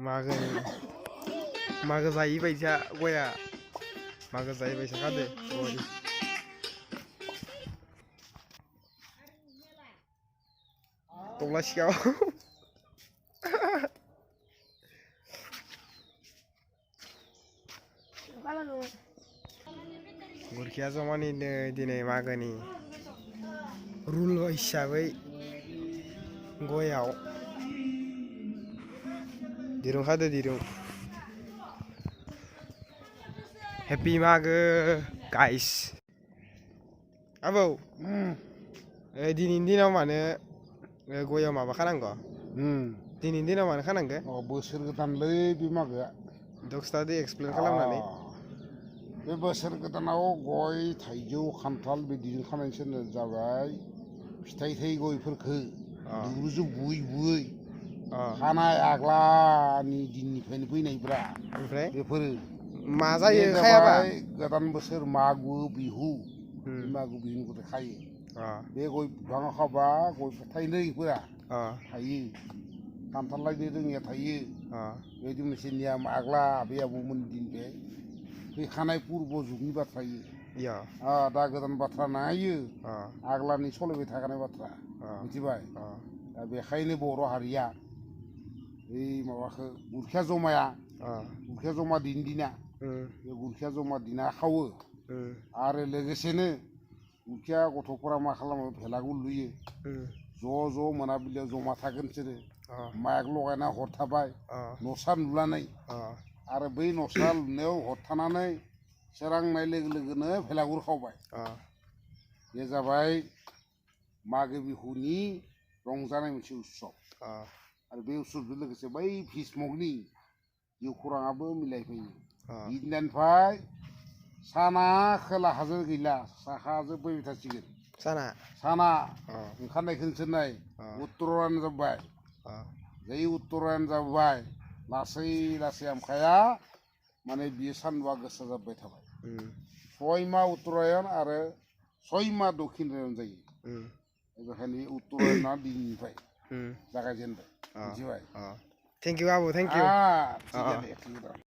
मागो जायैबायसा गया मागो जायैबायसा खादो गय दब्लायसेयाव गुरखिया जमानिनो दिनै मागोनि रुल हिसाबै गयाव दिरुं खादो दिरुं हेपि मागो गाइस आबौ दिनैनि दिनाव मानो गयाव माबा खानांगौ दिनैनि दिनाव मानो खानांगौ बोसोर गोदानलै बे मागोआ दक्सटादि एक्सप्लेन खालामनानै बे बोसोर गोदानाव गय थाइजौ खान्थाल बिदिजों खानायसो जाबाय फिथाइ थाइ गयफोरखौ दुरुजों बुयै बुयै खानाय आग्लानि दिननिफ्रायनो फैनायब्रा ओमफ्राय बेफोरो मा जायो खायाबा गोदान बोसोर मागो बिहु मागो बिहुनिफ्राय खायो बे गय बिफाङाव खाबा गय थाइनैफोरा थायो खान्थाल लायनो रोङिया थायो बेबायदि मोनसे नियम आग्ला आबै आबौमोननि दिननिफ्राय फैखानाय पुर्ब जुगनि बाथ्रा इयो दा गोदान बाथ्रा नायो आग्लानि सलिबाय थाखानाय बाथ्रा मिथिबाय दा बेखायनो बर' हारिया बै माबाखौ गुरखिया जमा दिना बे गुरखिया जमा दिना खावो आरो लोगोसेनो गुरखिया गथ'फोरा मा खालामो भेलागुर लुयो ज' ज' मोनाबिलियाव जमा थागोन बिसोरो माइक लगायना हर थाबाय न'सा लुनानै आरो बै न'सा लुनायाव हर थानानै सोरांनाय लोगो लोगोनो भेलागुर खावबाय बे जाबाय मागो बिहुनि रंजानाय मोनसे उत्सब आरो बे उत्सबजों लोगोसे बै भीष्मकनि जिउ खौराङाबो मिलायफैयो बिदिनिफ्राय साना खोलाहाजों गैला साहाजों फैबाय थासिगोन साना ओंखारनायखौ नोंसोर नाय उत्तरायण जाबाय जै उत्तरायण जाबाय लासै लासै आमखाया माने बियो सानदुआ गोसा जाबाय थाबाय 6 माह उत्तरायण आरो 6 माह दक्षिणायन जायो बेखायनो उत्तरायणआ दिननिफ्राय जागायजेनबाय मिथिबाय थेंक इउ आबौ थेंक इउ